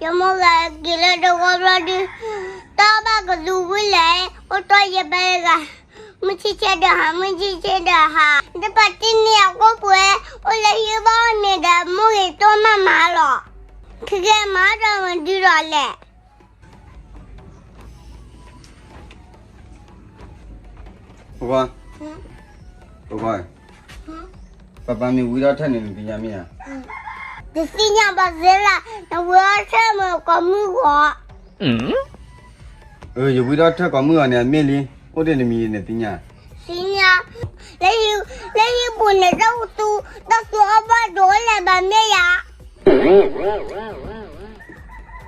ယမိၢ်ဂၤက့ၤလၢတဂီၤဘျီဒုး, တၢ်ဘၣ်ကသူဝံၤလဲၣ်, အိၣ်တီၢ်ယဘဲဂၤ, မုၢ်ဆ့ၣ်ဆ့ၣ်ဒီးဟး, မုၢ်ဆ့ၣ်ဆ့ၣ်ဒီးဟး, တပာ်တ့ၢ်န့ၢ်အကိၣ်ပှဲၤ, အိၣ်လၢဟံၣ်ဘီန့ၣ်ဒီး မိၢ်ဂ့ၤတိၢ်မးမးလီၤ. ခဲကဲမၤဒီးမဒုဒီးလဲၣ်. ပခွါ, ပခွါ, ပၢ်ပၢ်မ့ၢ်ဝံထီၣ်ထၢၣ်န့ၣ် နသ့ၣ်ညါမ့ၢ်ဧါ. တသ့ၣ်ညါဘၣ်သ့လၢ နဝံထီၣ်ထၢၣ်မ့ၢ်ကိးမုၢ်ဂီၤ. ယဝံထီၣ်ထၢၣ်ကိးမုၢ်ဂီၤန့ၣ် အမ့ၢ်လံ, အိၣ်တ့ၢ်တမံၤနသ့ၣ်ညါ. သ့ၣ်ညါ, လၢဟံၣ်, လၢဟံၣ်ပူၤန့ၣ် တၢ်သူ, တၢ်သူအီၣ်ဘီၣ်ဒိၣ်လဲၣ်ဘၣ်မ့ၢ်ယၤ.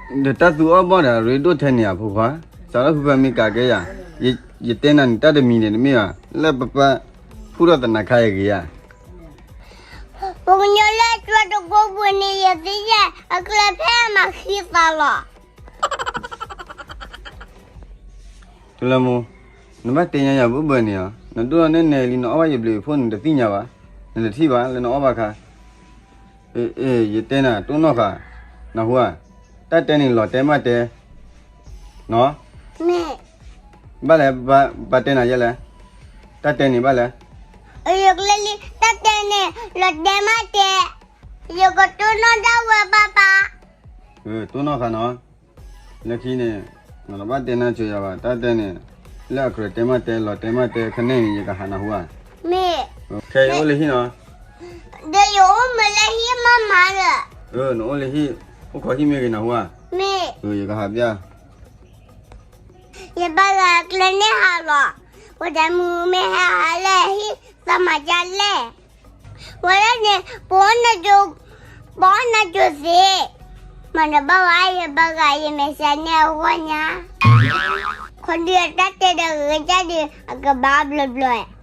ဒီးတၢ်သူအီၣ်ဘီၣ်ဒီး ရ့ဒိၣ်ထဲန့ၣ်ဧါ ဖိခွါ, စးထီၣ်ဖုဖၢမ့ၢ်ကးကဲယၤ, ယတဲနၤန့ၣ် တၢ်တမံၤန့ၣ်တမ့ၢ်ဘၣ်, လၢပပၢ်ဖူၣ်ထီၣ်သနၤခါအံၤဂ့ၤဧါ. ပှၤကညီလၢအကၠီတကိးပူၤန့ၣ် ယသ့ၣ်ညါ အကျဲဖဲအမၤဃံသးလီၤ. ထူလၢမူ, နဘၣ်တဲညါယၤဘၣ်ဘၣ်န့ၣ်ဧါ, နဒိၣ်ထီၣ်နဲၣ်နဲၣ်လံ နအီၣ်ဘၣ်ယဘျုးယဖှိၣ်န့ၣ် တသ့ၣ်ညါဘၣ်, နတထံၣ်ဘၣ်လၢနအီၣ်ဘၣ်ခါ. ယတဲနၤ တိၢ်နီၣ်ဃာ်, နဟူဧါ, တၢ်တဲန့ၣ် လီၤတဲမးတဲ, နီၢ်, ဘၣ်လဲၣ်, ပၢ်တဲနၤယဲလဲၣ်, တၢ်တဲန့ၣ်ဘၣ်လဲၣ်. ယကျဲလံ တၢ်တဲန့ၣ် လီၤတဲမးတဲ, ယကတိၢ်နီၣ်ဒၣ်ဝဲပၢ်ပၢ်. တိၢ်နီၣ်ဃာ်နီၢ်, လၢခံန့ၣ် နတဘၣ်တဲနါစိၤယၤဘၣ်, တၢ်တဲန့ၣ် လၢအကြၢးတဲမးတဲ လီၤတဲမးတဲ ခဲန့ၣ်န့ၣ် ယကဟးနၢ်ဟူဧါ. မ့ၢ်, ခဲအံၤအိၣ်လၢဟံၣ်နီၢ်, ဒီးယအိၣ်မ့ၢ်လၢဟံၣ်မးမးဒီး, နအိၣ်လၢဟံၣ်, အိၣ်ခိးဟံၣ်မ့ၢ်ဂ့ၤနၢ်ဟူဧါ. မ့ၢ်, ယကဟးပျၢ် ယဘၣ်ဂၤကျဲန့ၣ်ဟးလီၤ, ပှၤတၢ်မုာ်မ့ၢ်ဟဲဟးလၢဟံၣ်သးမၤကလဲၣ်, ဝဲဒၣ်န့ၣ် ပန, ပနကၠိသ့, မၤတဘၣ်ဝဲ ယဘၣ်ဂၤ ယမဲာ်ဆှးန့ၣ်အဂီၢ်ညါ, ခီဒုးအတၢ်တဲဒီးဂ့ၤကၢ်ဒုး အကဘၣ်ဘျီဘျီ.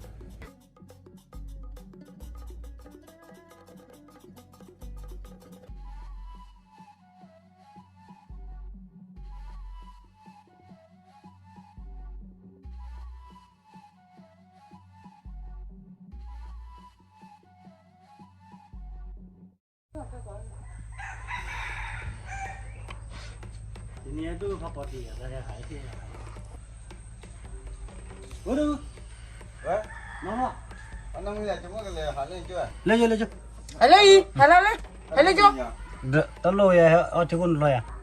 လဲၤယလဲၤယ, ဟဲလၢအံၤ, ဟဲလၢလၢ, ဟဲလၢကၠိ, တလိၣ်ယၤ, အီထံခိၣ်နလီၤယၤ.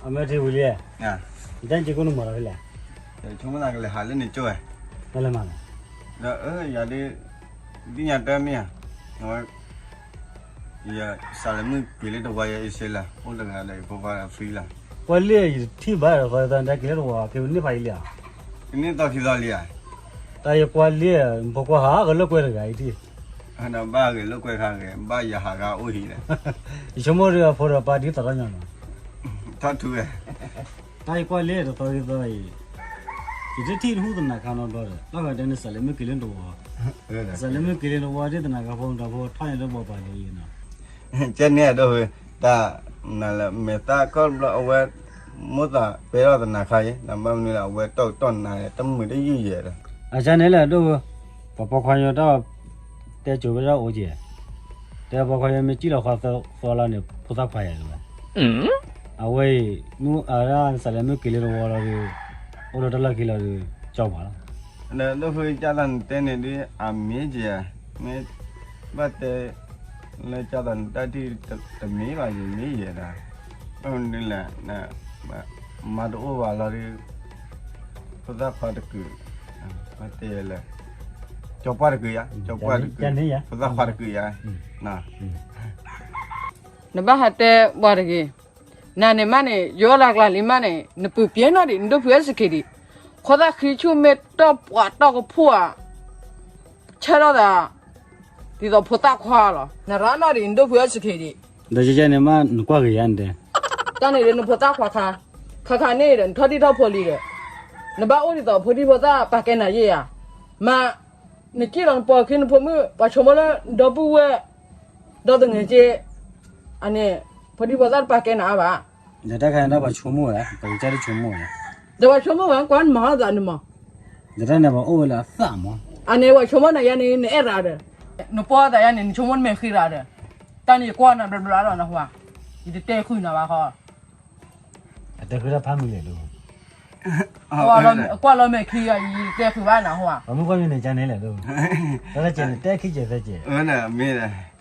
အမ့ၢ်ထံဝံၤလံ, ယတၢ်က့ၤကိၣ်နမၤလီၤဖဲလဲၣ်, ဆိကမိၣ်သးကလဲၤဟးလၢန့ၣ်ကၠိဝဲ, တလဲၤမၤလီၤ, ဒီးယၤဒ်, ဒ်ညါတမ့ၢ်ဧါ, ယစးလဲၤမုၢ်က့ၤလၢတဝါယဲအ့ၣ်စ့လၢ် အိၣ်တဂၤဒီးယဖိခွါဖံလၢ်, ကွၢ်လံယတထံၣ်ဘၣ်ဒီး သီသီတၢ်က့ၤလၢတဝါဖဲန့ၣ်ဖးယံၤလံဧါ, န့ၣ်သီခံသီလံဧါ, တၢ်ယကွၢ်လံ, ဖိခွါဟးဂဲၤလိာ်ကွဲတဂၤအံၤထံၣ်, ဒီးဘၣ်ဂဲၤလိာ်ကွဲခါဂဲၤ ဘၣ်ယဟးဂၤအိၣ်ဟံၣ်ဒီး, ယဆိကမိၣ်ဒီးအဖိဒီးပၢ်ဒ်သိးထီၣ်ညီနီၤ, ထီၣ်ထူဝဲ တၢ်ယကွၢ်လံတသီခံသီအံၤ, ယတထံၣ်တဟူသနၤခါနီတဘျီဒီး လီၤဂာ်ဒဲးန့ၣ် စးလဲၤမုၢ်က့ၤလၢတဝါ, စးလဲၤမုၢ်က့ၤလၢတဝါဒ်သနၤခါဖိမတၤဖိထီၣ်န့ၣ်တဘၣ်ပာ်လၢယနီၤ, ကဲန့ၣ်အဒိၣ်ဝဲ, တၢ်, နလဲၤမဲာ်သၣ်ခီၣ်ဘျီအဝဲ, မိၣ်သးပဲထီၣ်သနၤခါအံၤ နဘၣ်မနုၤလဲၣ် အဝဲတီၢ်ကတီၢ်နၤတမုာ်တယုၢ်ယဲဒီး, အကန့ၣ်လၢအဒိၣ်ဝဲ, ပှၤပိာ်ခွါယိၤတၢ်, တဲကိၤဝဲဒၣ်အိၣ်က့ၤ, တဲပိာ်ခွါယိၤမ့ၢ်စံၣ်လီၤခီသီလီၤန့ၣ် ဖိသၣ်ခွါယၤဝဲ အဝဲအံၤ, အဝဲဒၣ်နစးလဲၤမုၢ်က့ၤလၢတဝါလီၤဒီး, အိၣ်လၢတၢ်လီၢ်ခံလီၤဒီး, ကၠီပှၤလီၤ, ဒီးဒိၣ်ဖုကၢ်သးနတဲန့ၣ်ဒ်အမ့ၢ်က့ၤဧါ, မ့ၢ်, ဘၣ်တဲ, လၢကၢ်သးနတၢ်ထံၣ်တမ့ၢ်ဘၣ်ယမ့ၢ်ယဲဒၣ်, ဘၣ်မနုၤလဲၣ်, မၤတအိၣ်ဘၣ်လီၤဒီး, ဖိသၣ်ခွါတကုာ်, ဘၣ်တဲလဲၣ်, ကၠီပှၢ်တကုာ်ယၤ, ကၠီပှၢ်တကုာ်, ဖိသၣ်ခွါတကုာ်ယၤ, နဘၣ်ဟးတဲပှၤတဂ့ၤ, နၤန့ၣ်မးန့ၣ် ယအိၣ်လၢကျါလံမးန့ၣ် နပုၢ်ပျဲနီၣ်ဒံး နဒိၣ်ဖုအစက့ၤဒံး, ခိၣ်သၣ်ဃံဆူၣ်မ့ၢ်တီၢ်ပှၤတီၢ်ကဖှိၣ်ဧါ, ဆၢထီၣ်သး, ဒ်သိးဖိသၣ်ခွါလီၤ နရၤနီၣ်ဒံး နဒိၣ်ဖုအစက့ၤဒံး, ဒီးယဲန့ၣ်မး နကွၢ်ဂ့ၤယၤန့ၣ်တဲ, တၢ်န့ၣ်ဒီးနဖိသၣ်ခွါခါ, ခါခါန့ၣ်ဒီး နထီၣ်တံၢ်ထီၣ်ဖိလံဒီး, နဘၣ်အိၣ်ဒ်သိးဖိဒံဖိသၣ်ပာ်ကဲနၤယဲၢ်ဧါ, မး နစံၣ်လီၤနပီၤခံနဖိမုၣ် ပှၤဆိကမိၣ်လၢနဒီပုၢ်ဝဲၢ်, ဒီးတနံၤက့, အန့ၣ်, ဖိဒံဖိသၣ်တပာ်ကဲနၤအါဘၣ်, ဒီးတၢ်ခါန့ၣ်ဒီးပှၤဆိကမိၣ်ဝဲ, ပကစၢ်တဆိကမိၣ်ဝဲ, ဒီးပှၤဆိကမိၣ်ဝဲကွၢ်နမၤအီၣ်သးန့ၣ်မး, ဒီးတၢ်န့ၣ်ပှၤအိၣ်ဝဲလၢအသၣ်မး, အန့ၣ်ပှၤဆိကမိၣ်နၤယါန့ၣ် နအဲၣ်ရၤဒီး, နပီၢ်သးယါန့ၣ် နဆိကမိၣ်နမဲာ်ဃံရၤဒီး, တၢ်န့ၣ်ယကွၢ်နၤဘျီဘျီလီၤနဟူဧါ, ယတတဲဃုာ်နၤဘၣ်ဃီ, အတဲဃုာ်တၢ်ဖးမုၢ်လဲၣ်ဒိၣ်, ကွၢ်လီၤမဲာ်ခံဂၤ ယတတဲဃုာ်ဘၣ်နၤဟူဧါ, ပမ့ၢ်ကွၢ်မ့ၢ်န့ၣ်ကန့ၣ်လဲၣ်ဒိၣ်, တၢ်တကဲန့ၣ် တဲခံကဲသၢကဲ,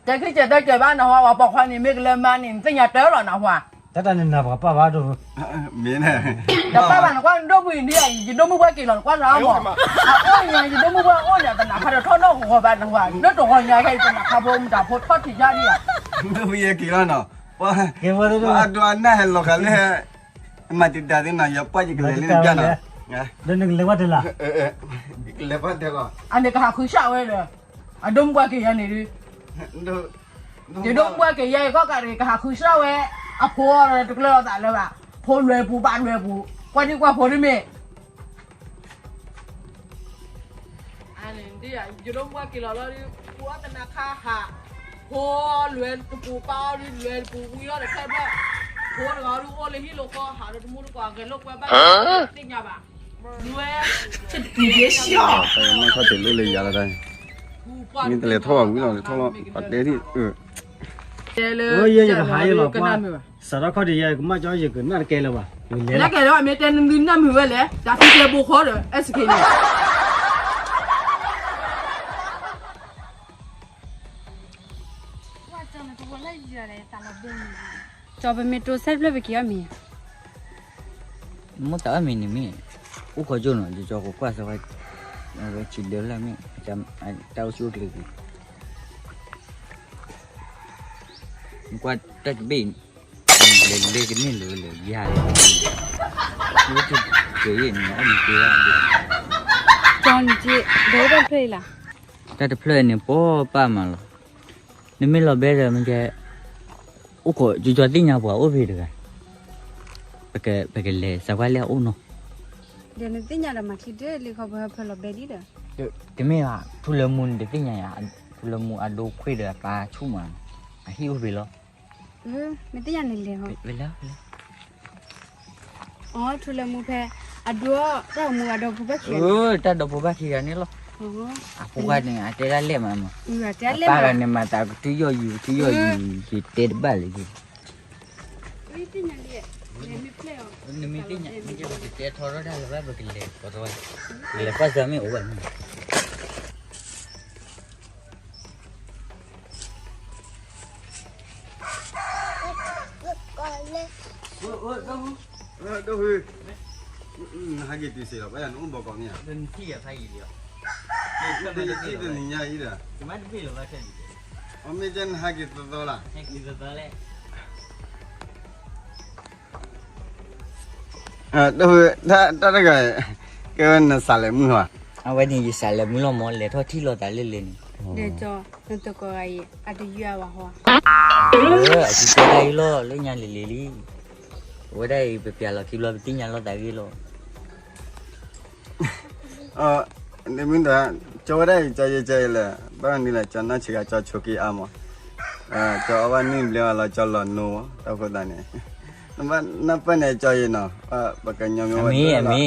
တဲခံကဲသၢကဲဘၣ်နဟူဧါ, ပှၤပိာ်ခွါန့ၣ် မ့ၢ်ကလၢမါန့ၣ် နသ့ၣ်ညါတၢ်လီၤနဟူဧါ, တၢ်တၢ်န့ၣ်နၤပှၤပာ်ဘၣ်ဒိၣ်, မ့ၢ်န့ၣ်, ဒီးပာ်ဘၣ်နကွၢ်နဒိၣ်ဘှံးဒ်အံၤ ယဒိၣ်မုၢ်ပှၢ်က့ၤလီၤနကွၢ်လၢအဂီၢ်, အအိၣ်ညါ ယဒိၣ်မုၢ်ပှၢ်အိၣ်ညါ တနၤခါဒီးထီၣ်နီၢ်ဂီၤဘၣ်နဟူဧါ, လၢတဂီၤညါခဲအံၤ တနၤခါဖိမတၤဖိထီၣ်ထံးယါဒ်ဧါ, ဒိၣ်ဘှံးယဲက့ၤလီၤနီၤ, ပှၤအဒိအနၢ်ဟဲလီၤဃာ်လၢ မၤတံာ်တာ်သ့နီၤ ယပှၢ်ယကလဲၤလၢနပျၢ်နီၤ, ဒီးနကလဲၤပှၢ်တလး, ကလဲၤပှၢ်တဲလီၤ, အန့ၣ်ကဟးဃုစၢ်ဝဲဒီး, အဒိၣ်မုၢ်ပှၢ်က့ၤယါန့ၣ်ဒုး, ယဒိၣ်မုၢ်ပှၢ်က့ၤယါအံၤ ကီၢ်ကးရ့ၣ် ကဟးဃုစၢ်ဝဲ, အဖိတကျၢၤအသးလၢၤဘၣ်, ဖိလွဲပူၤဘၣ်လွဲပူၤ, ကွၢ်ဒံကွၢ်ဖိတမ့ၢ် ယဒိၣ်မုၢ်ပှၢ်က့ၤလီၤလီၤဒီး ပူၤအီၣ်တနၤခါဟး, ဖိလွဲတပူၤပာ်အီၤဒုးလွဲတပူၤဝံၤလီၤဒီးဖဲဘျီ, ဖိတဂၤဒုးအိၣ်လၢဟံၣ်လိာ်ဃီ ဟးဒီးတမူတကိးဂဲၤလိာ်ကွဲဘၣ်, သ့ၣ်ညါဘၣ်, လွဲ, တဘ့ၣ်ဆံၣ်အီၤတၢ်ကမၣ်ခီၣ်ထံးလိၣ်လၢယၤလီၤတၢ်, မ့ၢ်တလဲၤထီၣ်ဘၣ်ဝံၤလီၤ လဲၤထီၣ်လီၤ ပှၤတဲဒ်, ယဲယကဟးယလီၤပှၤ, စးထီၣ်ခီၣ်ထံးယဲကမၣ်ကၠီယကနၣ်တကဲလၢၤဘၣ်, လဲၤလၢကဲလၢၤဘၣ် မ့ၢ်တဲနသုနၢ်မုာ်ဝဲလဲၣ် တၢ်သံတဲဘိခီဒီး အဲၣ်စခ့န့ၣ် ကၠီပမ့ၢ်တိစဲတဖျၢၣ်ပက့ၤအီၣ်မ့ၤ, မိၢ်သးအီၣ်မ့ၤန့ၣ်မ့ၢ်, အိၣ်ခိးကၠိနီၤ ကၠီကကွၢ်စၢၤဝဲ, ဝဲဆံးဒၢဖျၢၣ်မ့ၢ်, တၢ်အိၣ်ဆူၣ်အိၣ်ချ့က့ၤ, ကွၢ်တၢ်တဘ့ၣ်, လဲၤလဲၤကန့ၢ်လၢၤလၢၤယၤလဲၣ်, ဝဲတကဲၤအံၤန့ၣ် အီၣ်မ့ၤက့ၤဘၣ်, ကၠီနက့ၤ, ဒီးတၢ်တဖျၢၣ်အံၤလီၤ, တၢ်တဖျၢၣ်အံၤန့ၣ် ပီၢ်ပာ်မးလီၤ, နမ့ၢ်လီၤဘဲဒီးမ့ၢ်ကဲ အိၣ်ခိး ကၠီသ့ၣ်ညါပှၤအိၣ်ဖဲတဂၤ, ပကလဲၤစးကွၢ်လၢအအိၣ်နီၤ, ဒီးနသ့ၣ်ညါဒီးမၤချံတၢ်လံခီပဖၢလီၤဘဲဒ်ဒီး, တမ့ၢ်ဘၣ် ထူလၢမူန့ၣ်တသ့ၣ်ညါယၤ, ထူလၢမူအဒိခွ့ဒီးအပၢ်ဆူၣ်မး, အဟံၣ်အိၣ်ဖဲလီၤ, မ့ၢ်သ့ၣ်ညါန့ၣ်လဲၤဟီ, ဝဲလၢ အထူလၢမူဖဲ, အဒိ တၢ်အိၣ်မူအဒီဖိဘၣ်ခံဂၤ, တၢ်ဒီဖိဘၣ်ခံဂၤန့ၣ်လီၤ, အဖိခွါန့ၣ် အတဲဒၣ်လဲၣ်မးမး, အပၢ်ဂၤန့ၣ်မၤသးကထုယီၢ်ယံၤ ကထုယီၢ်ယံၤ ယတဲတဘၣ်လၢၤ, နမ့ၢ်သ့ၣ်ညါ မ့ၢ်ကဲပကတဲထီထီၣ်တၢ်လၢၤဘၣ် ပကလဲၤကီထီၣ်, ပကလဲၤကွၢ်စၢၤမ့ၢ်အိၣ်ဘၣ်န့ၣ် နဟဲက့ၤတုၤစ့ၢ်လီၤ ဘၣ်ယၤနအိၣ်ဘီကီးမ့ၢ်ဧါ, နထံၣ်ယၤဖးယံာ်လံ, နထံၣ်တနံၤညါအံၤဒီး, မ့ၢ်ကဲနဟဲက့ၤသီသီလီၤ, တၢ်တဂၤ, ကဲဝဲနစးလဲၤမုၢ်ဟီ, အဝဲန့ၣ်ယစးလဲၤမုၢ်လီၤမး လဲၤထီၣ်ထံၣ်လိာ်သးလၢလၢန့ၣ်, ဒီးကၠီ, နတကိးဂၤအံၤ အတယုၢ်အဝၤဟီ, အဝဲအစုကဲဒၣ်အံၤလီၤ လၢညါလံၤလံၤလံ, အဝဲဒၣ်အံၤ ပပျးလီၤခံဘျီ ပသ့ၣ်ညါလိာ်သးဂ့ၤလီၤ မ့ၢ်ဒီး, ကၠီဝဲဒၣ်အံၤ ကၠီယဲကၠီယဲလဲၣ်, ဘၣ်နုၤလဲၣ် ကၠီနီၢ်ဆံးဂၤ ကၠီဆိးက့အါမး, ကၠီအဝဲနုၢ်ဘျဲဝဲလီၤ ကၠီလီၤနိ, တၢ်ဃိသတးန့ၣ်, နဘၣ်နၢ်ပၢၢ်န့ၣ် ကၠီယဲနီၤ, ပှၤကညီမ့ၢ်ဝဲ,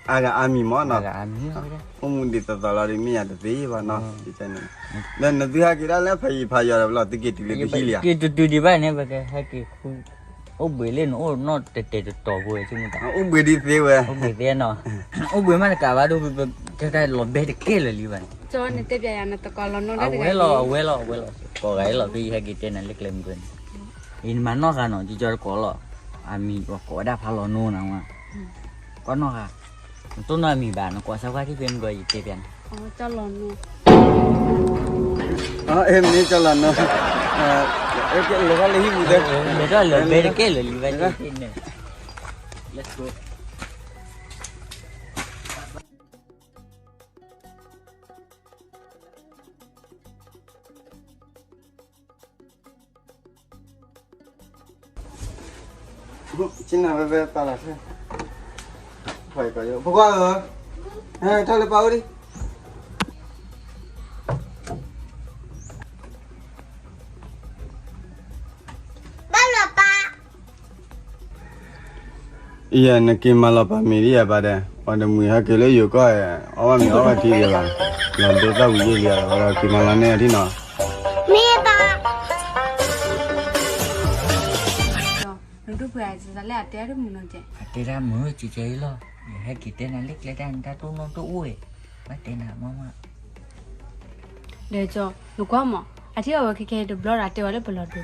အါဂၤအါမံၤမးနီၤ, အိၣ်မူဒံးသီသီလီၤဒီး မ့ၢ်ယၤတသ့ဘၣ်နီၤ, ဒီးနသုဟဲက့ၤဒၣ်လၢဖးယံၤဖးယီၤဒီး ပလီၤသုက့ၤတုၤလၢပဟံၣ်လံဧါ, က့ၤတုၤတုၤဒံးဘၣ်န့ၣ် ပကဟဲက့ၤ အိၣ်ဘှံးလၢနအိၣ်နီၢ်တဲာ်တဲာ်တတီၤဖိ, အိၣ်ဘှံးသ့နီၤ, အိၣ်ဘှံးမးတကးဘၣ်ဒိၣ်, တၢ်လီၤဘဲတကဲလၢာ်လံဘၣ်န့ၣ်, အဝဲလီၤ အဝဲလီၤ ကိးဂၤအံၤလီၤ ဖဲယဟဲက့ၤတဲနၤလၢကျဲမုၢ်န့ၣ်, အံၤနမၤနီၢ်ဂၤနီၤ ကၠီတကိးလီၤ, အမံၤပှၤကိးဝဲဒၣ်ဖးလီၤနိနၤ, ကိးနီၢ်ဂၤ, နတိၢ်နီၣ်အမံၤဘၣ် နကိးစၢ်ကွၢ်ထံၣ်ဖဲမုၢ်ဒီးယတဲပျးန့ၣ် မ့ၢ်ကၠီလီၤနိ, လဲၤထီၣ်လၢဘဲတကဲလၢာ်လံဘၣ်န့ၣ်, ကနၣ်ဝဲဝဲပာ်လီၤ, ဖိခွါဧၢ, ထီၣ်လၢပာ်အိၣ်ဒံး, ဘၣ်လီၤပာ် အံၤ နက့ၤမၤလီၤပာ်မ့ၤဒ်ယၤဘၣ်ဒီး ပှၤတမှံၤဟဲက့ၤလၢယိၤကီၢ် အီၣ်ဘၣ်မ့ၤအီဘၣ်ထံဒံးဘၣ်, လီၤဒိသၣ်ဝံၤယ့ၢ်လံဧါ, ဝဲဒီးက့ၤမၤလီၤန့ၢ်အထံနီၤ, မ့ၢ်ဘၣ်. နဒိၣ်ဖုအံၤ လၢအတဲတၢ်မုာ်နီၤကဲ, အတဲတၢ်မုာ်ကဲကဲအံၤလီၤ, ယဟဲက့ၤတဲနၤလၢကျဲတၢ်န့ၣ် တၢ်တိၢ်နီၣ်တအိၣ်ဝဲ, ဘၣ်တဲနၤမ့ၢ်မ့ၢ် ဒီးကၠီ နကွၢ်မး, အထံၣ်အီၤဝဲခဲခဲတဘျီဒီး အတဲဝဲလၢပလီၤဒိ,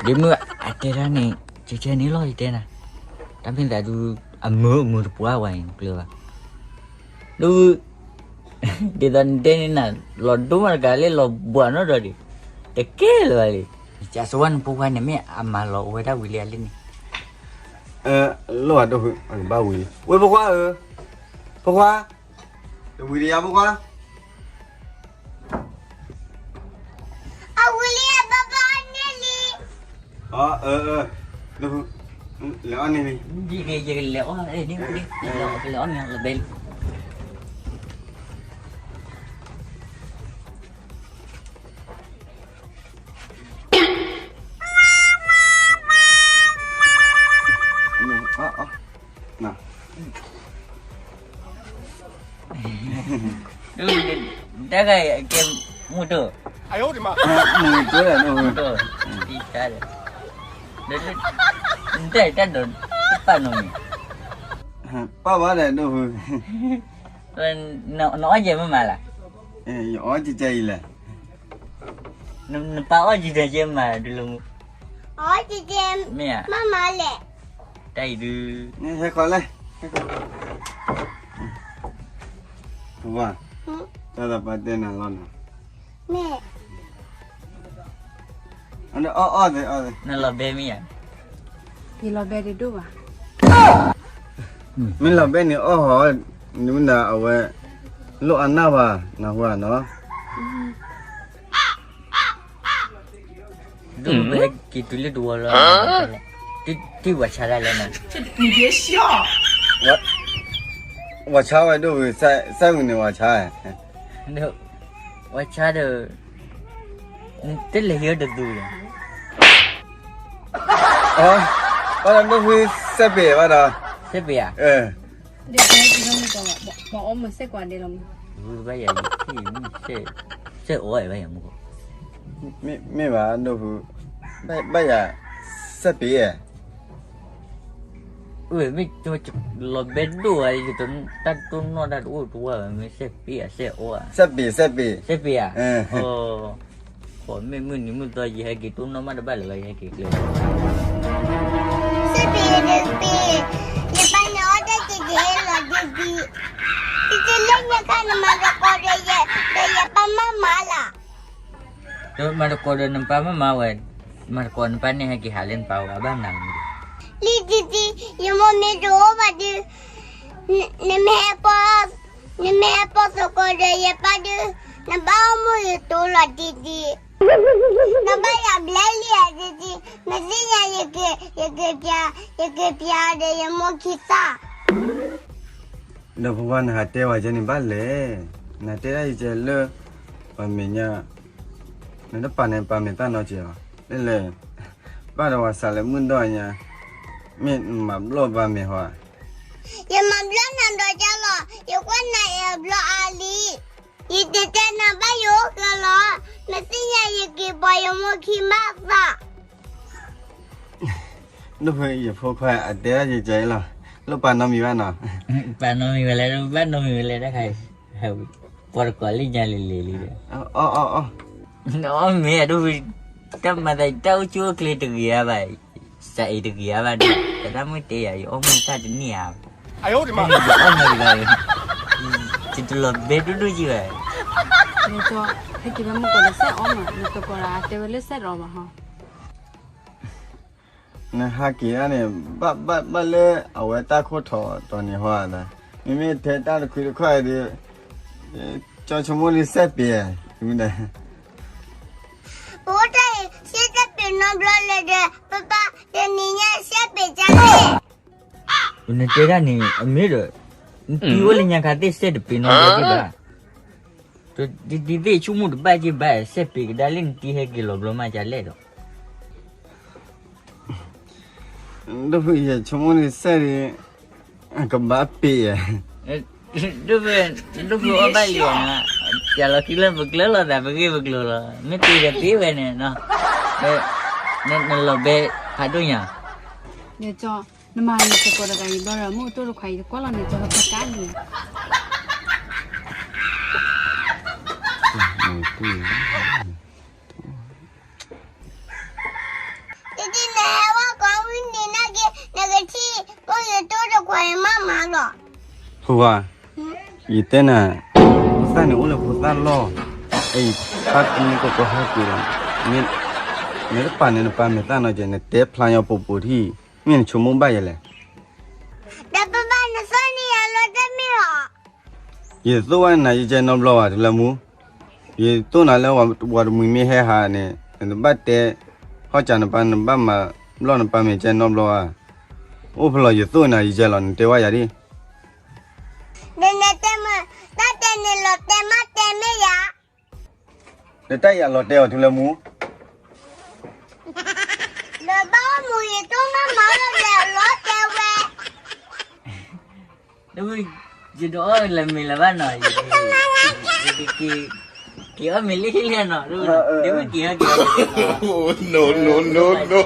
ဒ်မုၢ်အတဲတၢ်န့ၣ် ကဲကဲန့ၣ်လီၤ ယတဲနၤ, တၢ်မ့ၢ်သးဒုး အမုာ်အမုာ်တပှၢ်ဝဲအံၤ နကျၢၤဘၣ်, ဒ် ဒ်သိးနတဲန့ၣ်နၤ လီၤဒိမးတကးလၢလီၤဘှးနီၣ်ဒီးဒံး, တကဲလၢၤဘၣ်လံ, ကၢ်ဆိဝဲနဖိခွါန့ၣ် မ့ၢ်အမၤလီၤအိၣ်ဝဲဒၣ်ဝံၤလံအလံန့ၣ်, လိၣ်ဘၣ်ဒိၣ်ဖု အကဘၣ်ဝံၤလံ, ဝဲဖိခွါဧၢ, ဖိခွါ တဝံၤတယၤဖိခွါ, အဝံၤလံအဘၣ်ဘၣ်န့ၣ်လံ, အၢ အၢ အၢ ဒိၣ်ဖု လဲၤအီၣ်န့ၢ်လံ, ယကလဲၤအီၣ်န့ၢ်လံ, လဲၤအီၣ်မ့ၤလီၤဘဲလံ. တၢ်ဂၤအကဲမုၢ်တိၢ်, မုၢ်တိၢ်လၢဒိၣ်, မုၢ်တိၢ်, တၢ်ဒီး တၢ်ဒီးတပာ်နီတမံၤ, ပာ်ဘၣ်ဒီးဒိၣ်ဖု, နအီၣ်ယဲမ့ၢ်မးလၢ, ယအီၣ်ကဲကဲအံၤလဲၣ်, နပာ်အီၣ်ကဲကဲမးဒုလၢမူ, အီၣ်ကဲကဲမ့ၢ်ဧါ, မ့ၢ်မးလဲၣ်, တၢ်အံၤဒုး, ဟဲခီလဲၣ်, ဝါ, တၢ်သးပှၢ်တဲနၤလီၤနီၤ, မ့ၢ် အီၣ်အီၣ်သ့, နလီၤဘဲမ့ၢ်ဧါ, ယလီၤဘဲတဒိၣ်ဘၣ်, မ့ၢ်လီၤဘဲန့ၣ်အီၣ်ဟီ, နမ့ၢ်ဒၣ်အဝဲ လိၣ်အနၢ်ဘၣ် နၢ်ဟူဧါနီၤ, ဒိၣ်ဖုက့ၤတုၤလၢတဝီလီၤ, တံၢ်ဝၤဆါဒၣ်လဲၣ်နၤ, ဝၤဆါဝဲဒိၣ်ဖု, စဲဝံၤန့ၣ်ဝၤဆါ, ဝၤဆါဒီး တလဲၤဟံးအီၣ်တသူလီၤ, အီၣ်ဒီးဒိၣ်ဖု, စဲပ့ၤဘၣ်ဒီး, စဲပ့ၤဧါ, ဒ်ပှၤအီၣ်မ့ၤစဲကွၢ်ဒဲးလီၤမး, ဘၣ်ယၤယထံၣ်မ့ၢ်, စဲအီၣ်ဘၣ်ယၤမူကီး, မ့ၢ်ဘၣ်ဒိၣ်ဖု, ဘၣ်ယၤ, စဲပ့ၤဧါ မ့ၢ်လီၤဘဲဒိၣ်ဧါ, တၢ်တိၢ်နီၣ်တၢ်တအိၣ်တဝါဘၣ်, မ့ၢ်စဲပ့ၤဧါ, စဲအီၣ်ဧါ, စဲပ့ၤဧါ, မ့ၢ်မုၢ်နံၤမုၢ်သီ ယဟဲက့ၤတိၢ်နီၣ်မးတဘၣ်လၢၤဘၣ်, ယဟဲက့ၤကျဲ, စဲပ့ၤ, ယပၢ်န့ၣ်အီၣ်တၢ်ကဲကဲလီၤဒ်ဒ်, တလၢညါခါန့ၣ် မၤသကိးဒီးယဲ, ဒီးယပၢ်မၤမၤလီၤ မၤသကိးဒီးနပၢ်မၤမၤဝဲ, မၤသကိးနပၢ်န့ၣ် ဟဲက့ၤဟးလၢနပၢ်ဝဲ အဘၣ်နၤမ့ၢ်, လံဒ်ဒ်, ယမိၢ်မ့ၢ်တအိၣ်ဘၣ်ဒီး, နမ့ၢ်ဟဲပီ, နမ့ၢ်ဟဲပီသကိးဒီးယပၢ်ဒီး, နဘၣ်အိၣ်မူယတိၤလီၤဒ်ဒ်, နဘၣ်ယၤဘျဲလံဧါဒ်ဒ်, နသ့ၣ်ညါယက့ၤ, ယက့ၤပျါ, ယက့ၤပျါဒီးယမိၢ်ခံသၣ် ဒီးဖိခွါနဟးတဲဝဲကဲန့ၣ်ဘၣ်လဲၣ်, နတဲဒၣ်ယကဲလၢ, ပှၤမဲာ်ညါ, နတပာ်န့ၣ်ပာ်မဲာ်သၣ်နီတစဲးဘၣ်, လဲၣ်လဲၣ်, ဘၣ်ဒီးဝၤစးလၢမုၢ်ဒီၣ်ညါ, မ့ၢ်နမၤဘျီၣ်ပာ်မဲာ်ဟီဧါ, ယမၤဘျီၣ်နၤဒီးကၢ်လီၤ, ယကွၢ်နၤအဘျီအါလံ, ယတတဲနၤဘၣ်ယိၣ်ကၢ်လီၤ, နသ့ၣ်ညါယက့ၤပီယမိၢ်ခံမးသၣ် ဒိၣ်ဖုယဖိခွါအတဲဒၣ်ယကဲလီၤ, လိၣ်ပာ်နီတမံၤဘၣ်နီၤ, ပာ်နီတမံၤဝဲလဲၣ်, ဘၣ်နီတမံၤဝဲလဲၣ်တခါ, ပှၤတကိးလၢညါလံၤလံၤလံဒီး, အီၣ်အီၣ်အီၣ်, အီၣ်မ့ၢ်ဒိၣ်ဖု, တၢ်မၤသးတၢ်အိၣ်ဆူၣ်အိၣ်ချ့တဂ့ၤဧါဘၣ်, စးအံၤတဂ့ၤဧါဘၣ်ဒီး, တၢ်မုၢ်တဲယၤ ယအီၣ်မ့ၤတၢ်တန့ၢ်ဧါ, ယအီၣ်မ့ၤလီၤ, ယတလီၤဘဲဒိၣ်ဒိၣ်ယံၤဘၣ်, ဟဲက့ၤဘၣ်မုၢ်ကီးဒီးစဲးအီၣ်မး, နတကိးဒီးအတဲဝဲလၢစဲးတအီၣ်ဘၣ်ဟီ နဟးက့ၤဒၣ်န့ၣ်, ဘၣ်ဘၣ်လၢအဝဲတၢ်ခိၣ်ထီၣ်တီၤန့ၣ်ဟီဧါ, မ့မ့ၢ်ထဲတၢ်တခွံတခီၣ်အံၤဒီး, ကၠီဆိကမိၣ်လံစဲးပ့ၤဧါ, မ့ၢ်ဒၣ်, ပအိၣ်တၢ်အံၤ စဲးတပ့ၤနီတဘျီလၢၤဒီး ပပၢ်တနံၤညါစဲးပ့ၤကလဲၣ် နတဲဒၣ်န့ၣ် အမ့ၢ်ဒီး, နတံၤအိၣ်လၢညါခါသ့ၣ်စဲးတပ့ၤနီတဘျီဒံးဘၣ်, တံၤသ့ၣ်ဆိကမိၣ်တဘၣ်က့ဘၣ် စဲးပ့ၤကဒါလၢနတံၤဟဲက့ၤလီၤဘျီမးကလဲၣ်ဒီး ဒိၣ်ဖုယဲၢ်ဆိကမိၣ်န့ၣ်စဲဒ် ကဘၣ်ပ့ၤယဲၢ်, ဒိၣ်ဖု, ဒိၣ်ဖုအီၣ်ဘၣ်ယဲၢ်, ယလီၤခံလၢပကျၢၤလိာ်သးပဂ့ၢ်ပကျိၤလီၤ, မ့ၢ်ပ့ၤဒီးပ့ၤဝဲန့ၣ်, နလီၤဘဲဖးဒိၣ်ညါ, နမၤနသကိးတဂၤအံၤဘျီဒီး မုၢ်ကတိၢ်တခွါအံၤတကွၢ်လီၤန့ၣ် ကၠီလီၤပကါလံ, တထံၣ်န့ၣ်ဟဲဝဲကိးဝံၤန့ၣ်နာ်က့ နကထံၣ် မုၢ်ကတိၢ်တခွါအံၤမးမးလီၤ. ဖိခွါ, ယတဲနၤ, ဖိသၣ်န့ၣ်အိၣ်လၢဖိသၣ်လီၢ်, အံၤဖးကန့ၣ်ကီကီဟဲက့ၤလီၤ, နတပာ်န့ၣ်နပာ်မဲာ်သၣ်နီၤကဲ နတဲဖျါညီပိာ်ပိာ်ထံၣ်, မ့ၢ်နဆိကမိၣ်ဘၣ်ယဲၢ်လဲၣ်. ဒီးပဘၣ်နသိၣ်န့ၢ်ယၤလီၤတမ့ၢ်လီၤ. ယသိၣ်ဝဲနၤယကဲနီတဘျီဘၣ် တုၤလၢမူ, ယသိၣ်နၤလၢပှၤတမှံၤမ့ၢ်ဟဲဟးန့ၣ် နတဘၣ်တဲ, ဟီၣ်စၢ်နပၢ် နဘၣ်မၤဘျီၣ်နပၢ်မဲာ်ကဲနီတဘျီဘၣ်, အိၣ်ဖဲလီၤယသိၣ်နၤယကဲလီၤ နတဲဝဲယၤဒ် နတဲမ့ၢ်, တၢ်တဲန့ၣ်လီၤတဲမးတဲမ့ၢ်ယၤ, နတၢ်ယၤလီၤတဲအီၤတုၤလၢမူ, ဒီးဘၣ်အိၣ်မူယသိၣ်မးမးလီၤတဲဝဲ, ယတအီၣ်လၢမ့ၤလၢၤဘၣ်နီၤ, က့ၤအီၣ်မ့ၤလံလံနီၤ, ဒ်မ့ၢ်က့ၤဟီက့ၤ, no no no no,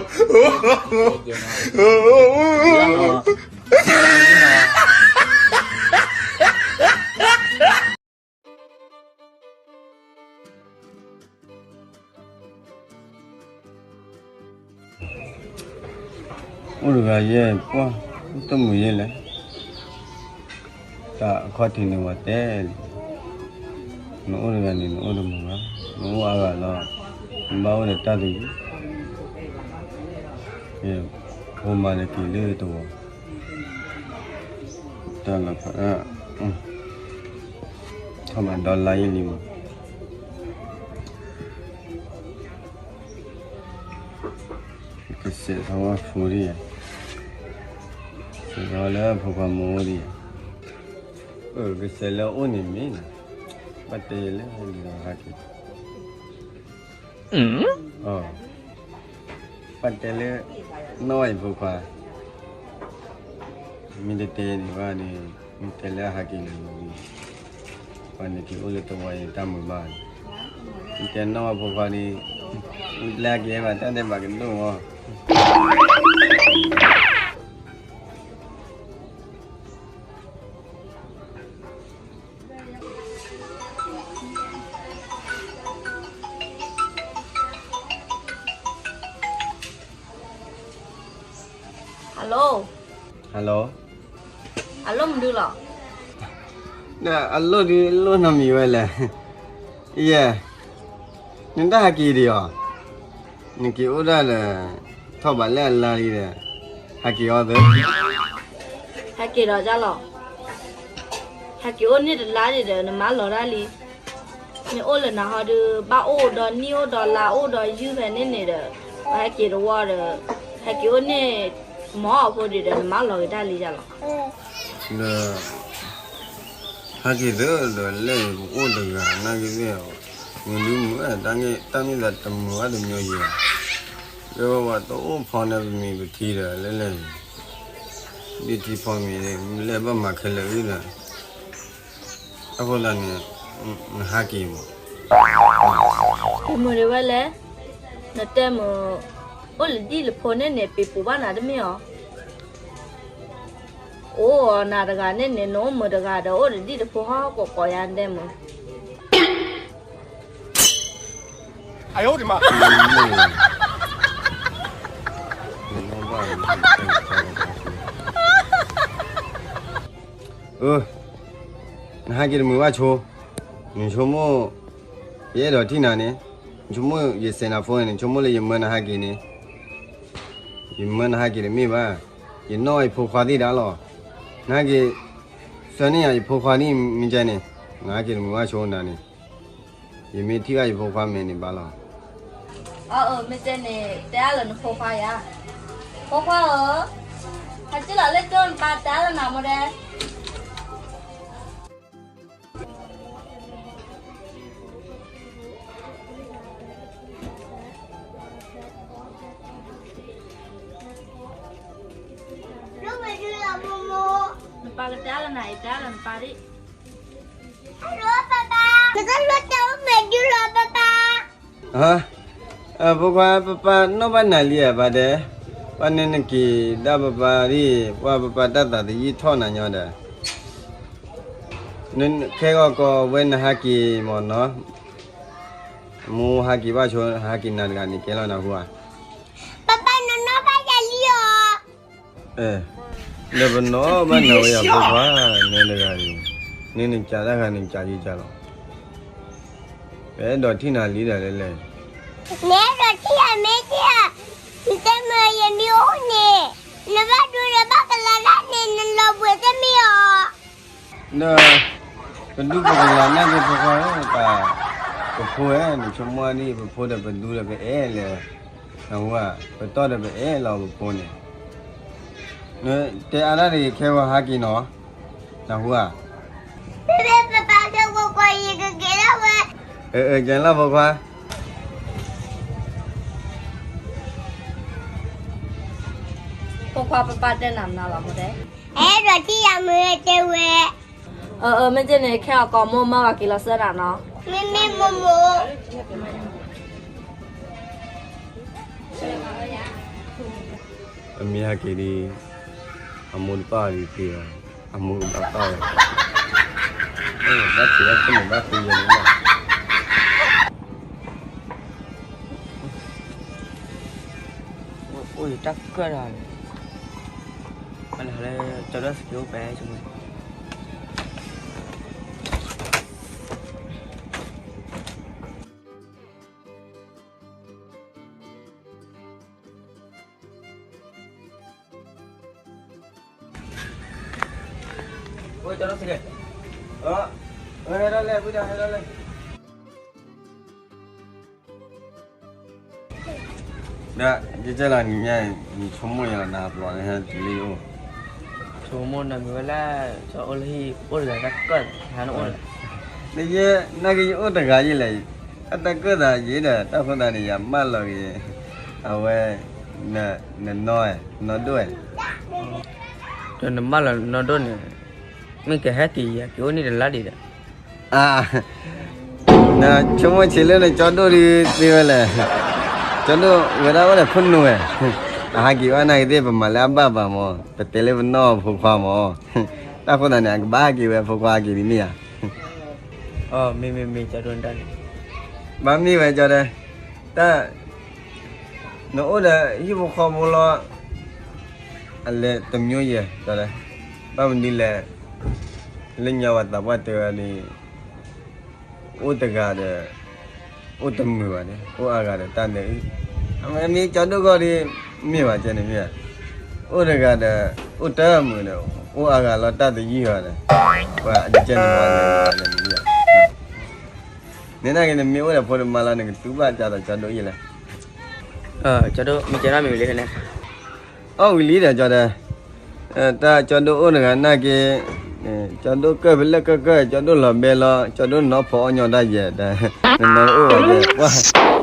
အိၣ်တဂၤယဲၢ်ပှၢ်, တမုာ်ယဲၢ်လဲၣ်, တၢ်အခီၣ်ထံးန့ၣ်ဝဲတဲလံ, နအိၣ်တဂၤန့ၣ် နအိၣ်တမုာ်ဘၣ်, နအိၣ်အါဂၤလီၤ, နဘၣ်အိၣ်ဒီးတၢ်တယုၢ်, ဖိမၤတက့ၤလၢတဝီ, တၢ်လီၤဖးဒၣ်, ထီၣ်မၤဒီလါယဲၢ်လံမး ကစဲးထီၣ်ဝဲဖိဒ်ယဲၢ်, စဲးထီၣ်လၢဖိခွါမ့ၢ်အိၣ်ဒ်ယဲၢ်, ကစဲးလၢအိၣ်န့ၣ်မ့ၢ်, ဘၣ်တဲယဲၢ်လၢဟဲက့ၤ, ဘၣ်တဲလၢ, နီၢ်ဝဲယဖိခွါ မ့ၢ်တတဲန့ၣ်ဘၣ်န့ၣ်, မ့ၢ်တဲလၢအဟးက့ၤန့ၣ်, ပှၤန့ၣ်က့ၤအိၣ်လၢတဝီအံၤတၢ်မုာ်ဘၣ်န့ၣ်, မ့ၢ်တဲနီၢ်ဝဲဖိခွါန့ၣ်, လၢအကဲဘၣ်တၢ်ဒဲးဘးကဒိၣ်မး Hello, hello, အလိၣ်မနုၤလီၤ, အလိၣ်ဒ်လိၣ်နီတမံၤဝဲလဲၣ်, ယဲၢ်, နတၢ်ဟးက့ၤဒံးအီၤ, နက့ၤအိၣ်ဒၣ်ဒီး, ထီၣ်ဘးလၢအလါလံဒီး, ဟးက့ၤအီၤသၢ ဟဲက့ၤဒီးဒ်လီၤ, ဟဲက့ၤအိၣ်န့ၢ်တလါဒံးဒီး နမါလီၤတၢ်လံ, မ့ၢ်အိၣ်လၢနၤဟီဒီး ဘၣ်အိၣ်ဒီးနံၣ်အိၣ်ဒီးလါအိၣ်ဒီးယုၢ်ဖဲန့ၣ်န့ၣ်ဒီး, ပှၤဟဲက့ၤတဝီဒီး, ဟဲက့ၤအိၣ်န့ၢ်, မၤအီၣ်ဖိဒံးဒီး နမါလီၤက့ၤတၢ်လံဒ်လီၤ, ဒီး ဟဲက့ၤသၢဒီးလဲၣ် ပအိၣ်တဂၤနာ်က့သ့ၣ်, မုၢ်ဒုမုၢ်ဝဲ တၢ်မ့ၢ်သးတမုာ်ဘၣ်တမံၤယဲၢ်, လၢပှၤတအိၣ်ဖီန့ၣ်ပမံၤပထံဒီးလဲၣ်လဲၣ်, ဒ်ထံဖီမံၤန့ၣ် လဲၣ်ဘၣ်မၤခဲလၢာ်အံၤဒီး, အဃိသတးန့ၣ်, နဟဲက့ၤမး, တမုာ်ဒံးဝဲလဲၣ်, နတဲမုာ်, အိၣ်လၢဒ်လၢဖိန့ၣ်န့ၣ် ပ့ၤပူၤဘၣ်နၤတမ့ၢ်အီၤ အိၣ်အီၤနၤတဂၤန့ၣ်န့ၣ် နအိၣ်မုာ်တဂၤဒီး အိၣ်ဒီးဒ်တဖိဟီၣ်ကိးကိးယါတဲမုာ်, နဟဲက့ၤတမုာ်ဘၣ်ဆိ, နဆိကမိၣ်, ယအဲၣ်ဒိးထံၣ်နၤန့ၣ်, နဆိကမိၣ်ယစဲးနၤဖိန့ၣ် နဆိကမိၣ်လၢယမၢနဟဲက့ၤန့ၣ်, ယမၢနဟဲက့ၤတမ့ၢ်ဘၣ်, ယနီၣ်ယဖိခွါသ့ၣ်ဒၣ်လီၤ, နဟဲက့ၤ, ဆှၢန့ၢ်ယၤယဖိခွါန့ၣ်မ့ၢ်ကဲန့ၣ်, နဟဲက့ၤတမုာ်ဘၣ်ဆိနၤန့ၣ်, ယမ့ၢ်ထံၣ်ဘၣ်ယဖိခွါမဲာ်န့ၣ်ဘၣ်လီၤ, အၢ မ့ၢ်တဲန့ၣ် တဲအါလၢနဖိခွါယါ, ဖိခွါဧၢ, ဟဲက့ၤလီၤလၢကၠိနပၢ်တဲအါလၢနၤမ့ၢ်ဒဲး ပၢ်ကတဲလီၤနၤအံၤ တဲလီၤနပၢ်ဒ် Hello ပၢ်ပၢ်, နကလိၣ်တဲအိၣ်မဲာ်ဒုလီၤပၢ်ပၢ်. ဟါ, ဖိခွါ ပၢ်ပၢ်နီၢ်ဘၣ်နၤလံဧါ ပၢ်တဲ, ပၢ်န့ၣ်နက့ၤဒၣ်ပၢ်ပၢ်ဒ် ပှၢ်ပၢ်ပၢ်တၢ်သးတယံာ်ထီၣ်နၤညီဒီး, ခဲဂီၤကီးဝဲနဟးက့ၤမ့ၢ်နီၤ, မိၢ်ဟးက့ၤဘၣ်ဆိ ဟးက့ၤနၤတဂၤန့ၣ် ကဲလီၤနၢ်ဟူဧါ. ပၢ်ပၢ် နနီၢ်ဘၣ်ယၤလံဧါ. ဒီးပနီၢ်ဘၣ်နၤဝဲယၤဖိခွါ, နဲတဂၤန့ၣ်, န့ၣ်နကးတၢ်ဂၤန့ၣ် ကးယကးလီၤ. ပအဲၣ်ဒိးထံၣ်နၤလံဒီးလဲၣ်လဲၣ်. နအဲၣ်ဒိးထံၣ်ယၤမ့ၢ်ဧါ, နတဲမ့ၢ်ယမ့ၢ်အိၣ်န့ၣ်, နဘၣ်ဒိဒီးဘၣ်ကလၤတၢ်န့ၣ် နလီၤဘှံးတမ့ၢ်ဧါ. ဒီး ပဒူပကလၤနာ်က့ဖိခွါဧၢ, ပဖိဧၢ, နဆိကမိၣ်ဒ်ပဖိဒီးပဒူဒီးပအဲၣ်လဲၣ်, နဟူဧါ, ပတီၢ်ဒီးပအဲၣ်လီၤပဖိန့ၣ်, တဲအါဒၣ်တဂ့ၤ ခဲဂီၤဟးက့ၤနီၤ, နဟူဧါ. ပၢ်ပၢ် ယကက့ၤလီၤဝဲ, ကဲလီၤဖိခွါ. ဖိခွါ ပၢ်ပၢ်တဲနၤမနုၤလီၤမိၢ်တဲ, အဲၣ်ဒိးထံၣ်ယၤမ့ၢ်တဲဝဲ. အၢ အၢ မ့ၢ်ကဲန့ၣ် ခဲအံၤကိးမိၢ်မၢ်ဝဲက့ၤလီၤစၢနၤနီၤ. မ့မ့ၢ်မိၢ်မိၢ် အမ့ၢ်ဟဲက့ၤဒီး အမိၢ်တပၣ်ဒံးသ့ဘၣ်, အမိၢ်ကဘၣ်ပၣ်ဝဲ, ဘၣ်က့ၤဘၣ်ခိၣ်န့ၣ်ဘၣ်ဃုယဲန့ၣ်လီၤ. အိၣ်ယတၢ်ကၢၣ်တၢ်န့ၣ်, မ့ၢ်လၢကၠီဒိၣ်စက့အိၣ်ပဲဆိမိၣ် အိၣ်ကၠီဒိၣ်စက့, ဟဲဒၣ်လဲၣ် ဝံဒၣ်ဟဲဒၣ်လဲၣ်. ဒီး ယကဲလီၤနံၤညါအံၤ နဆိကမိၣ်ယၤလီၤနၤပျီန့ၣ် ဟဲတုၤလၢယအိၣ်, ဆိကမိၣ်နမ့ၢ်ဝဲလၢ ကၠီအိၣ်လၢဟံၣ် အိၣ်တဂၤတၢ်ကၢၣ် ဟဲနအိၣ်လၢ နကယအိၣ်တဂၤယဲလဲၣ်, အတၢ်ကၢၣ်သးယဲဒီး တၢ်ဃိသတးန့ၣ် ယမၢလီၤက့ၤ အဝဲ နနီၢ် နီၢ်ဒိၣ်ဝဲ, ဒီးနမၢလီၤနီၢ်ဒိၣ်န့ၣ် မ့ၢ်ကဟဲက့ၤယၤ က့ၤအိၣ်န့ၢ်တလါဒံးဒီး အါ, နဆိကမိၣ်ဆံးလၢနကၠီဒိၣ်ဒုးသ့ဝဲလဲၣ်, ကၠီဒိၣ်ဝဲဒၣ်အိၣ်ဒီးခိၣ်နူာ်ဝဲ, အဟးက့ၤဘၣ်နာ်က့ၤသ့ၣ် ပမၤလၢအဘၣ်ဘၣ်မၢ်, ပတဲလၢပနီၢ်ဖိခွါမၢ်, တၢ်ဃိသတးန့ၣ် အကဘၣ်ဟးက့ၤဝဲဖိခွါဟးက့ၤဒ်န့ၣ်ဧါ. မ့မ့ၢ်မ့ၢ်ကၠီဒိၣ်တၢ်န့ၣ်, ဘၣ်မ့ၢ်ဝဲကၠီဒိၣ်, တၢ် နအိၣ်ဒီးဟံၣ်ဖိဃီဖိလီၤ, အလဲၤတမျိုးယဲၢ် ကၠီဒိၣ်, ဘၣ်မနုၤလဲၣ်, လၢညါဝဲသးပှၢ်တဲဝဲန့ၣ် အိၣ်တဂၤဒီး အိၣ်တမုာ်ဘၣ်န့ၣ် အိၣ်အါဂၤဒီးတၢ်ဒဲးအံၤ, အမ့ၢ်ကၠီဒိၣ်ဂီၢ်ဒီး မ့ၢ်ဘၣ်ကဲန့ၣ်မ့ၢ်ဧါ, အိၣ်တဂၤဒီး အိၣ်တမုာ်ဒီး အိၣ်အါဂၤလီၤတၢ်တယုၢ်ဘၣ်ဒီး, ပှၤအကဲန့ၣ်မ့ၢ်လဲၣ်, နနာ်က့ၤနမ့ၢ်အိၣ်ဒီးဖိတမါလီၤ နကတူၢ်ဘၣ်ကၢ်ဒီးကၠီဒိၣ်ယဲလဲၣ်. ကၠီဒိၣ် မ့ၢ်ကဲနီတမံၤဝံၤလံန့ၣ်, အီၣ်ဝံၤလံဒီးကၠီဒိၣ်, တၢ်ကၠီဒိၣ်အိၣ်တဂၤနာ်က့ၤ, ကၠီဒိၣ်ကၢၣ်ဖဲလဲၣ်ကၢၣ်ကၢၣ် ကၠီဒိၣ်လီၤဘဲလီၤ ကၠီဒိၣ်နီၢ်ဖီအီၣ်ညီတၢ်ယဲၢ်ဒီး, နနီၢ်အိၣ်ဝဲဒီး ပှၤ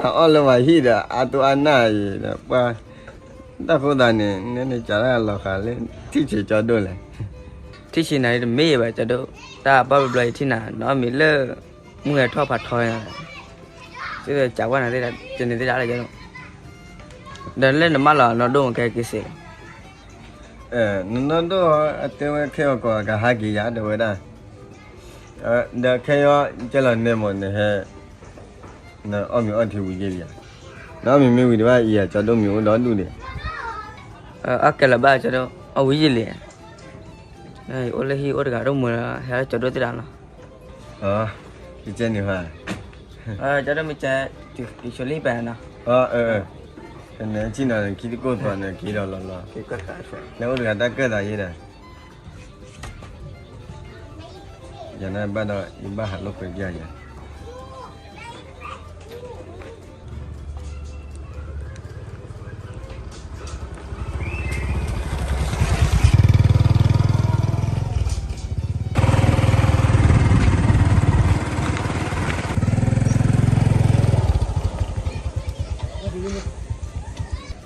ဟးအီၣ်လၢပှၤဟံၣ်ဒီး အါတိၢ်အါနၢ်အံၤဒီး ပှၤ တၢ်ဃိသတးန့ၣ် နန့ၣ်ကးတၢ်လီၤဃာ်လၢ ထံၣ်ဆံးကၠီဒိၣ်လဲၣ်. ထံၣ်ဆံးနၤတမ့ၢ်ဘၣ်ကၠီဒိၣ်, တၢ်ဘၣ်ဘျီဘျီယထံၣ်နၤ နအီၣ်မ့ၤလၢ မုၢ်ဟဲထီၣ်ဖးထီညါ, စ့ၢ်ကီးကးကွၢ်နၤသ့ၣ်တဖၣ် ကန့ၣ်သ့ၣ်တဖၣ်လၢယဲ, ဒီးလၢနမၢလီၤနီၢ်ဒိၣ်မ့ၢ်ကဲက့ၤစ့ၢ်ကီး, နနီၢ်ဒိၣ် အတဲဝဲခဲအံၤကိး ကဟးက့ၤယၤတဲဝဲဒၣ်, ဒီးခဲအံၤ ကဲလီၤနဲမ့ၢ်နဟဲ နအီၣ်မ့ၤအီထံဝံၤယဲၢ်လံဧါ, နအီၣ်မ့ၤမ့ၢ်ဝံၤတဘၣ်အံၤဧါ ကၠီဒိၣ်မ့ၢ်အိၣ်ဒီဒူၣ်ဒံး, အီၣ်ကဲလၢၤဘၣ်ကၠီဒိၣ် အီၣ်ဝံၤယဲၢ်လံဧါ, အိၣ်လၢဟံၣ်အိၣ်တဂၤဒိၣ်မုာ်လီၤ ဟဲလၢကၠီဒိၣ်သ့ၣ်တဖၣ်လီၤ, ယကဲန့ၣ်ဟါ, ကၠီဒိၣ်မ့ၢ်ကဲ, ယဆိလံပနီၤ, နထံၣ်နီၤ ခံတကိၢ်သီန့ၣ် က့ၤဒီးလီၤလီၤ, နအိၣ်တဂၤတၢ်ကၢၣ်သးယဲဒီး ယၤန့ၣ်ဘၣ်ဒီး ယဘၣ်ဟးလိာ်ကွဲပျၢ်ယၤ,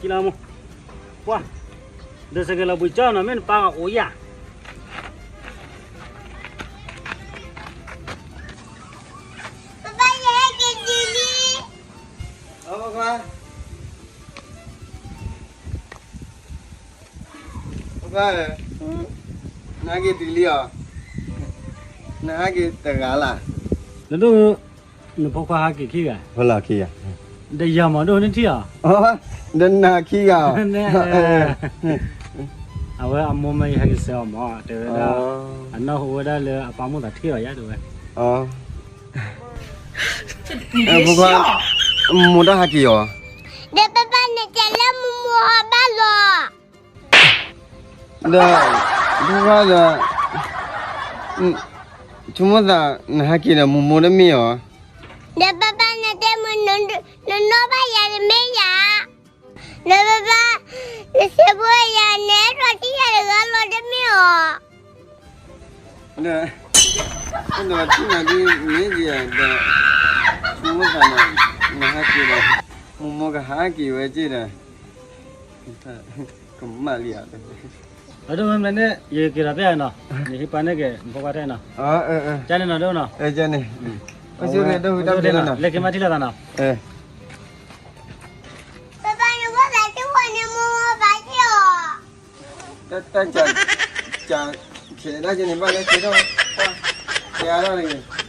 ကံလီၤမိၢ်, ပှၤ, ဒီးစကဲလီၤဘှံးကၠီနီၤ မ့ၢ်နပၢ်ကအိၣ်ယၤ, နဟဲက့ၤတုၤလံဧါ, နဟဲက့ၤတဂၤလၢ်, နဒိၣ်, နဖိခွါဟဲက့ၤခံဂၤ, ဒီးယၤမးဒိၣ်နထံၣ်ဧါ, ဒီးနၤခံဂၤ, အဝဲအမိၢ်မ့ၢ်ယဟဲက့ၤဆှၢအီၤမး တဲဝဲဒၣ်, အနီၢ်ဟူဝဲဒၣ်လၢအပၢ်မိၢ်သးထံၣ်အီၤယါ တဲဝဲ, ဖိခွါ, မိၢ်တၢ်ဟဲက့ၤအီၤ, ဒီးပၢ်ပၢ်န့ၣ်တဲလၢမိၢ်မိၢ်အီၤဘၣ်လီၤ. ဒီး, ဖိခွါဒီး, ဆိကမိၣ်သး, နဟဲက့ၤဒီးမိၢ်မိၢ်တမ့ၢ်အီၤ, ဒီးပၢ်ပၢ်န့ၣ်တဲမုၢ်, နနီၢ်ဘၣ်ယၤတမ့ၢ်ယၤ, ဒီးပၢ်ပၢ်, နစံးဘၣ်ယၤန့ၣ် အဲၣ်ဒိးထံၣ်ယၤတဂၤလီၤတမ့ၢ်အီၤ, ဒီး, အဲၣ်ဒိးထံၣ်နၤဒ်န့ၣ်ဒီး, ဆိကမိၣ်သးန့ၣ်, နဟဲက့ၤဒီး, မိၢ်မိၢ်ကဟဲက့ၤဝဲက့ၤဒီး, ကမၣ်လံဧါ, အဒိၣ်မ့ၢ်မ့ၢ်န့ၣ် ယက့ၤဒီးဖဲနီၤ, နဟံးပှၤန့ၢ်က့ၤ နဖိခွါထဲနီၤ, ကန့ၣ်နီၤဒိၣ်နီၤ, လၢက့ၤမးထံၣ်လိာ်သးနီၤ, ပၢ်ပၢ်န့ၣ်ဘၣ်သးထံၣ်ဝဲန့ၣ်မိၢ်မိၢ်ဘၣ်က့ၤအီၤ, တၢ်, ကဲဒၣ်က့ၤန့ၣ်ဘၣ်လၢက့ၤထီၣ်, ကဲဒၣ်န့ၣ်